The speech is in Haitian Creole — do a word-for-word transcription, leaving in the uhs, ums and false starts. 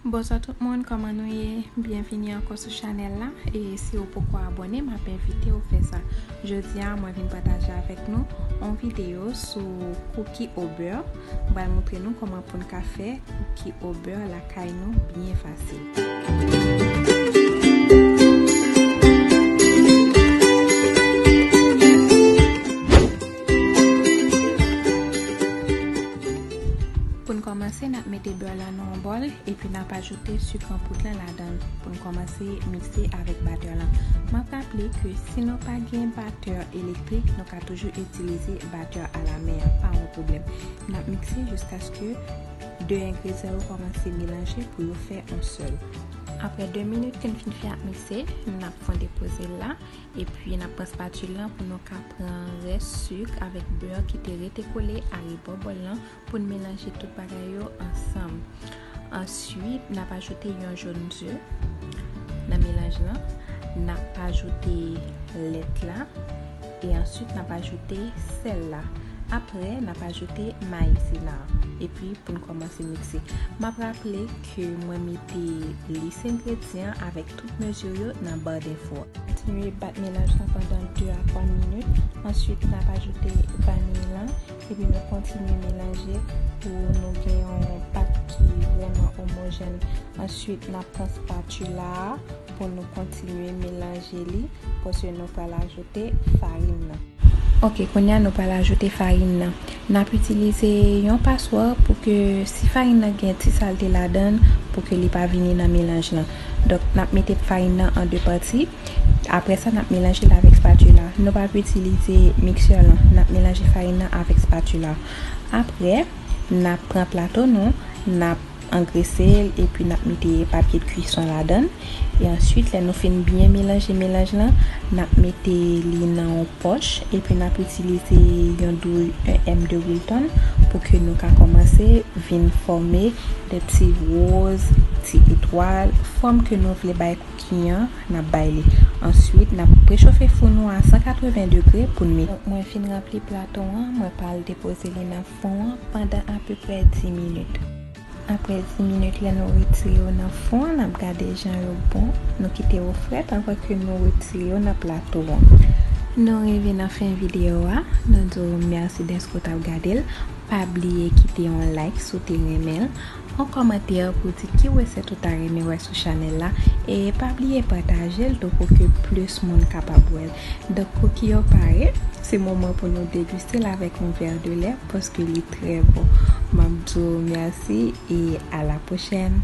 Bonswa tout moun, kòman nou ye? Byenvini ankò sou chanèl la. E si w poko abòne, m ap envite w fè sa. Jodi a, mwen vin pataje avèk nou yon videyo sou kuki au beurre. M pral montre nou kòman pou n ka fè kuki au beurre lakay nou byen fasil. Pou n kòmanse, n ap mete bè la nan yon bòl, epi n ap ajoute sik an poud lan ladan l. Pou n kòmanse mikse avèk batè lan. M ap raple ke si nou pa gen batè elektrik, nou ka toujou itilize batè alamen an, pa yon pwoblèm. N ap mikse jiskaske de engredyan yo kòmanse melanje pou yo fè yon sèl. Apre de minit ke n fin fè ap mikse, n ap fè depoze l la, epi n ap pran spatil lan pou nou ka pran rès sik avèk bè ki te rete kole arebò bòl lan pou n melanje tout bagay yo ansanm. Answit, n ap ajoute yon jòn ze nan melanj lan. N ap ajoute lèt la. E answit, n ap ajoute sèl la. Apre, n ap ajoute mayizena. Epi, pou n kòmanse mikse. M ap raple ke mwen mete lis engredyan avèk tout mezi yo nan ba enfo. Kontinye bat melanj lan pandan de a twa minit. Answit, n ap ajoute vaniy lan. Epi nou kontinye melanje pou nou gen yon pat ki vrèman omojèn. Answit, n ap pran spatula a pou nou kontinye melanje li, paske nou pral ajoute farin nan. Ok, kounye a nou pral ajoute farin nan. N ap itilize yon paswa pou ke si farin nan gen ti salte ladan l, pou ke li pa vini nan melanj lan. Donk, n ap mete farin nan an de pati. Apre sa, n ap melanje l avèk spatula. Nou p ap itilize miksè lan. N ap melanje farin nan avèk spatula. Apre, n ap pran plato nou, n ap angrese l, epi n ap mete papye de cuisson ladan l. E answit, lè nou fin byen melanje melanj lan, n ap mete li nan yon pòch, epi n ap itilize yon dwouy, yon M de Wilton, pou ke nou ka kòmanse vin fòme de ti woz, ti etwal, fòm ke nou vle bay kuki an, n ap bay li. Answit, n ap prechofe fou nou a san katreven degre pou n met. Donk, mwen fin ranpli plato an, mwen pral depoze li nan fou an pandan apeprè dis minit. Apre dis minit, lè nou retire yo nan fou an, n ap gade jan yo bon. Nou kite yo frèt anvan ke nou retire yo nan plato an. Nou rive nan fen videyo a. Nou di w mèsi dèske w t ap gade l. Pa bliye kite yon like si w te renmen l, yon kòmantè pou di ki resèt ou ta renmen wè sou chanèl la, e pa bliye pataje l tou pou ke plis moun kapab wè l. Donk, kuki yo pare, se moman pou nou degiste l avèk yon vè de lè, paske li trè bon. M ap di w mèsi e a la pwochèn.